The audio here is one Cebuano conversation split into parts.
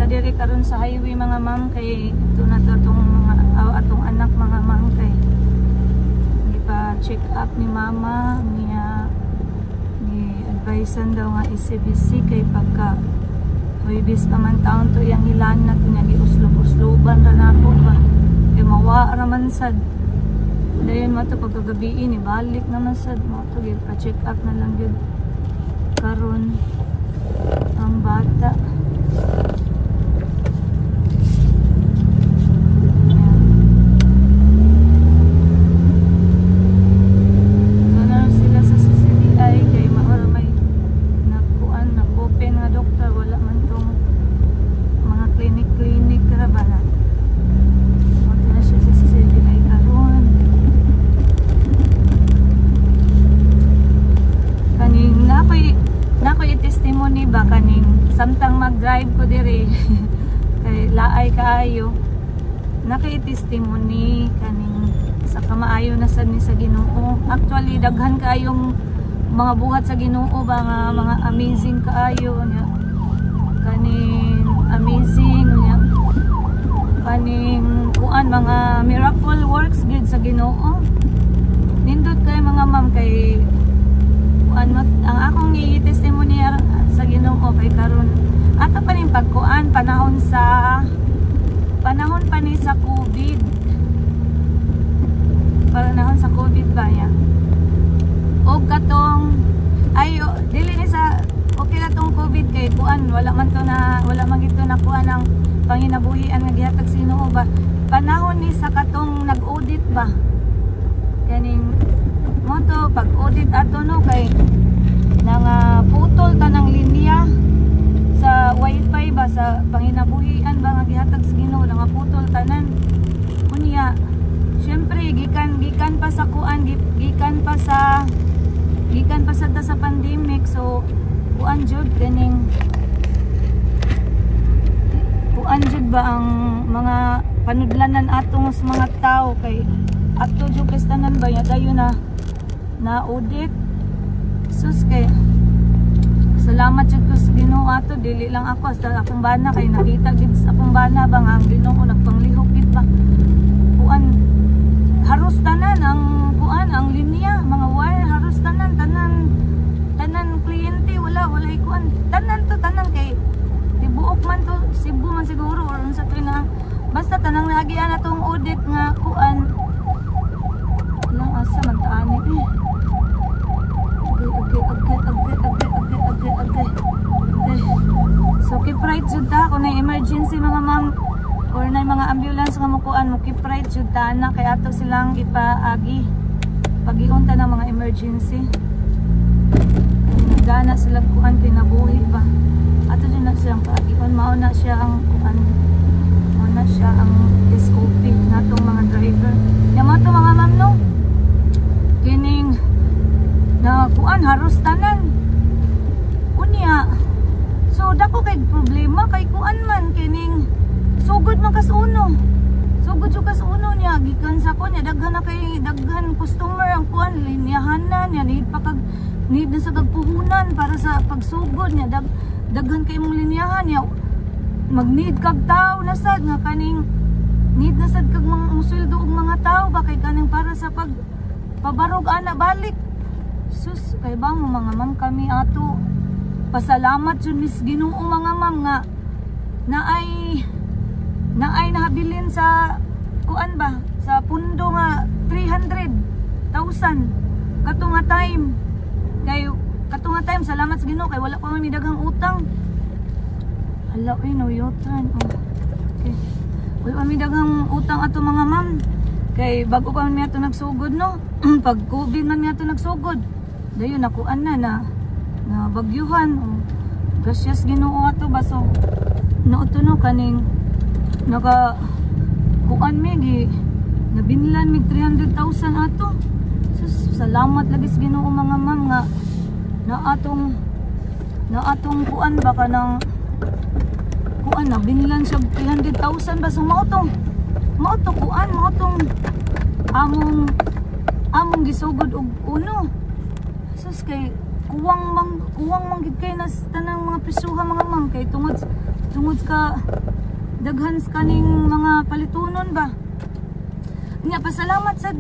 Ta diri karon sa highway, mga ma'am, kay ito na to atong mga atong anak, mga ma'am, kay gipa check up ni mama niya, ni advisean daw nga i-CBC kay pagka Huwebes pa man taon to iyang hilanat niya, giuslob-usloban ra nako ba kay mawa ra man sad. Dayon mo to pagkagabi ni balik naman sad mo to, gipa check up na lang gyud karon ang bata. Ayan. Doon na sila sa CCDI kay maura may nakuan, nag-open nga doktor, wala man tong mga clinic-clinic ra ba na. Punta na siya sa CCDI karon. Kaning nakoy testimony ba, kaning samtang mag-drive ko diri kay laay kaayo, nakoy testimony kaning sa kamaayo na sad ni sa Ginoo. Actually, daghan kaayong mga buhat sa Ginoo ba nga mga amazing kaayo nya, kaning amazing nya, kaning kuan, mga miracle works gid sa Ginoo. Nindot kay, mga ma'am, kay kuan mo, ang akong i-testimony sa Ginoo kay karon ato pa ning pagkuan, panahon pa ni sa COVID, panahon sa COVID ba ya, og katong ay dili ni sa okay na tong COVID kay kuan, wala man to na, wala man gito na kuan ang panginabuhian nga gihatag sa Ginoo ba. Panahon ni sa katong nag-audit ba, kaning mo to pag-audit ato no, kay nanga putol tanang linya sa wifi ba, sa panginabuhian ba nga gihatag sa Ginoo, nga putol tanan. Unya syempre gikan gikan pa sa kuan, gikan pa sa ta sa pandemic, so kuan jud, kaning kuan jud ba ang mga panudlanan atong sa mga tao kay ato jud tanan ba ya, dayon na na audit. Sus, kay salamat jud ko sa Ginoo ato, dili lang ako sa akong bana, kay nakita gid sa akong bana ba nga ang Ginoo nagpanglihok gid ba. Kuan, haros tanan ang kuan, ang linya, mga wire, haros tanan, tanan tanan kliyente, wala walay kuan, tanan to tanan kay tibuok man to Cebu man siguro or unsa to na, basta tanang naagian atong audit nga kuan lang. Asa man ta ani eh? Okay. So keep right jud ta kung na emergency, mga ma'am, or na mga ambulance nga mukuan mo, keep right jud ta na kay ato silang ipaagi pagiunta ng mga emergency. Kay nagana sila kuan kinabuhi ba, ato jud na siyang paagion. Mao na siya ang kuan, mao na siya ang SOP natong mga driver. Nya mo to, mga ma'am, no, kining na kuan, haros tanan. Unya so dako kay problema kay kuan man, kining sugod man kas uno, sugod jud kas uno niya, gikan sa kuan niya, daghan na kay daghan customer ang kuan, linyahanan niya, need pa kag need na sa kagpuhunan para sa pagsugod niya, daghan kay imong linyahan niya, mag-need kag tao na sad nga kaning need na sad kag mga musweldo og mga tao ba kay kaning para sa pag pabarog ana balik. Sus, kay bang mga ma'am, kami ato pasalamat jud mis Ginoo, mga ma'am, nga naay nahabilin sa kuan ba, sa pundo nga 300,000 kato nga time. Kay kato nga time, salamat sa Ginoo kay wala pa man mi daghang utang. Hala uy, no U-turn. Oh. Okay. Wala pa mi daghang utang ato, mga ma'am, kay bago pa man mi ato nagsugod no, pag COVID man mi ato nagsugod, dayon nakuan na na na bagyuhan. Oh. Gracias Ginoo ato ba. So no to no, kaning naka kuan mi, gi nabinlan mig 300,000 ato. Sus, salamat lagi sa Ginoo, mga ma'am, nga na atong kuan ba, kanang kuan, na binlan siya 300,000 ba. So mao to kuan, mao tong among among gisugod og uno. Sus, kay Kuwang man gid kay nas tanang mga presyuha, mga ma'am, kay tungod tungod ka daghan sa kaning mga palitunon ba. Nya pasalamat sad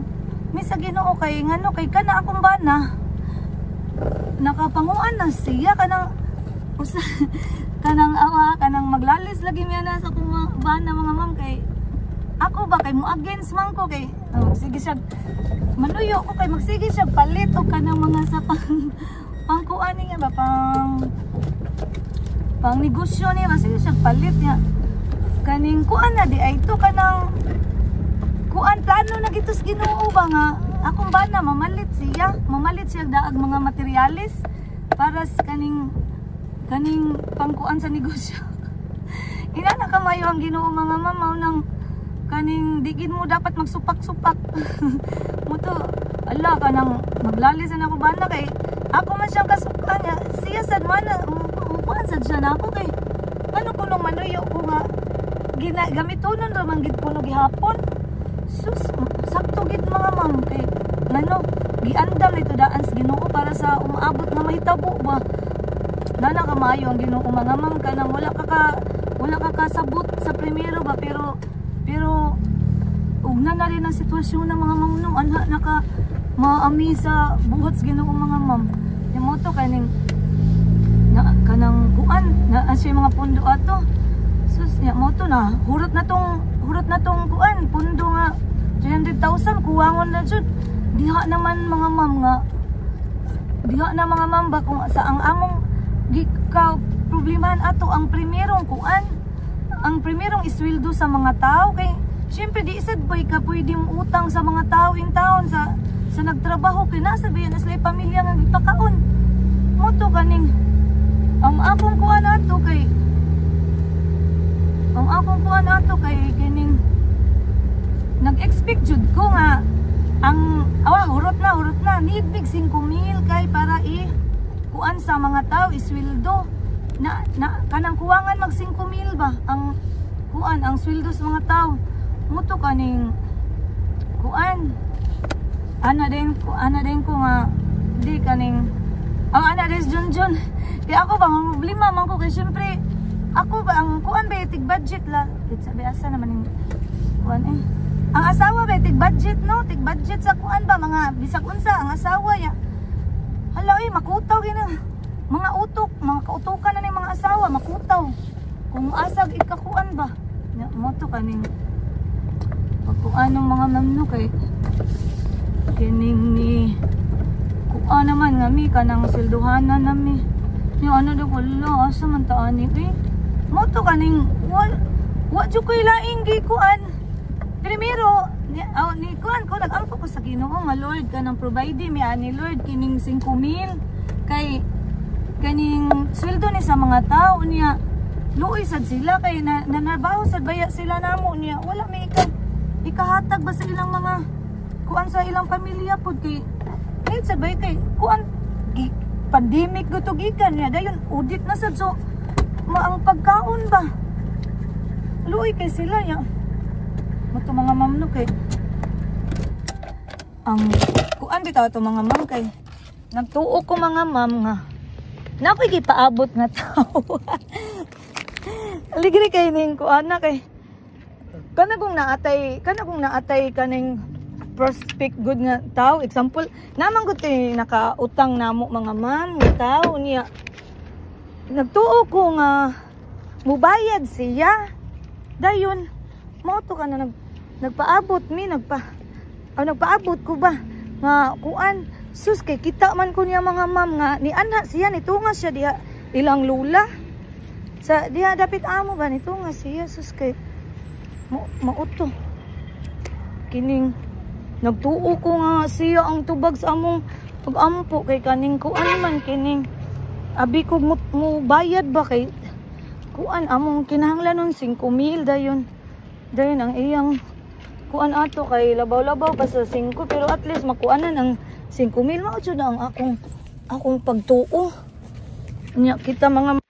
mi sa Ginoo kay ngano kay kana akong bana nakapanguan na siya, kanang usa kanang awa, kanang maglalis lagi miya na sa akong bana, mga ma'am, kay ako ba kay mo against man ko kay, oh, sige siya manuyo ko kay magsige siya palit og kanang mga sa pang pangkuan niya ba, pang pang negosyo niya ba. Sige siya palit niya kaning kuan na di ay to, kanang kuan, plano na gitos Ginoo ba nga akong bana mamalit siya daag mga materyales para sa kaning kaning pangkuan sa negosyo. Ina na kamayo ang Ginoo, mga mamaw, nang kaning di gid mo dapat magsupak-supak mo to. Ala, kanang maglalis na ako bana kay ako man siyang kasukan niya, siya sad man na mukuan sad siya na ako kay ano ko nung manuyo ko nga gina gamitonon ra man gid kuno gihapon. Sus, sakto gid, mga ma'am, kay ngano giandam nito daan sa Ginoo para sa umaabot nga mahitabo ba. Nana kamayo ang Ginoo, mga ma'am, kanang wala ka kasabot sa primero ba, pero pero ugna na rin ang sitwasyon ng mga ma'am no, anha naka maami sa buhat sa Ginoo, mga ma'am. Yung mo to kaning na kanang kuan na siya mga pundo ato. Sus niya mo to na hurot na tong kuan pundo nga 300,000, kuwangon na jud diha naman, mga ma'am, nga diha na, mga ma'am ba, kung sa ang among gika problemahan ato ang primerong kuan, ang primerong isweldo sa mga tao, kay syempre di isad boy ka pwede mo utang sa mga tao in town sa nagtrabaho kay nasa biyan na sila pamilya nga gipakaon mo to. Kaning ang akong kuan ato kay ang akong kuan ato kay kining nag-expect jud ko nga ang awa hurot na need big 5 mil kay para i kuan sa mga tao isweldo na, na kanang kuwangan mag 5 mil ba ang kuan, ang sweldo sa mga tao mo to. Kaning kuan ana din ko nga di kaning ang ana des jun jun kay ako ba ang problema man ko kay syempre ako ba ang kuan ba tig budget la. Sabi asa naman yung kuan eh, ang asawa ba tig budget no, tig budget sa kuan ba, mga bisag unsa ang asawa ya. Hala oy, makutaw gina mga utok, mga kautukan na ni mga asawa, makutaw kung asag ikakuan ba. Ya, mo to kaning pagkuan ng mga ma'am no, kay kining ni kuan naman nga mi kanang swelduhanan nami. Yung ano daw, wala asa man ta ani eh. Mo to kaning wa jud koy laing gikuan primero ni, oh, ni kuan ko, nagampo ko sa Ginoo nga, "Lord, kanang provide mi ani, Lord, kining 5 mil kay kaning sweldo ni sa mga tao niya." Luoy sad sila kay na nanarbaho sad baya sila namo niya, wala may ikahatag ba sa ilang mga kuan, sa ilang pamilya pud, kay kahit sad bay kay kuan gi, pandemic guto gikan niya, dayon audit na sad, so ma ang pagkaon ba, luoy kay sila niya. Mo to, mga ma'am no, kay ang kuan bitaw to, mga ma'am, kay nagtuo ko, mga ma'am, nga na ako'y gipaabot nga tao. Ligri kay ning kuan na kay kana kung naatay kaning prospect good nga tao. Example naman gud kay nakautang namo, mga ma'am, nga tao niya, nagtuo ko nga mubayad siya. Dayon mo to ka na nagpaabot mi, nagpaabot ko ba nga kuan. Sus, kay kita man ko niya, mga ma'am, nga ni anha siya, nitunga siya diha ilang lula sa diha dapit amo ba, nitunga siya. Sus, kay mo mauto kining nagtuo ko nga siya ang tubag sa among pag-ampo kay kaning kuan man, kining abi ko mo bayad ba, kay kuan among kinahanglan nun 5 mil. Dayon dayon ang iyang kuan ato kay labaw-labaw pa sa 5, pero at least makuanan ang 5 mil. Mao jud ang akong akong pagtuo niya kita, mga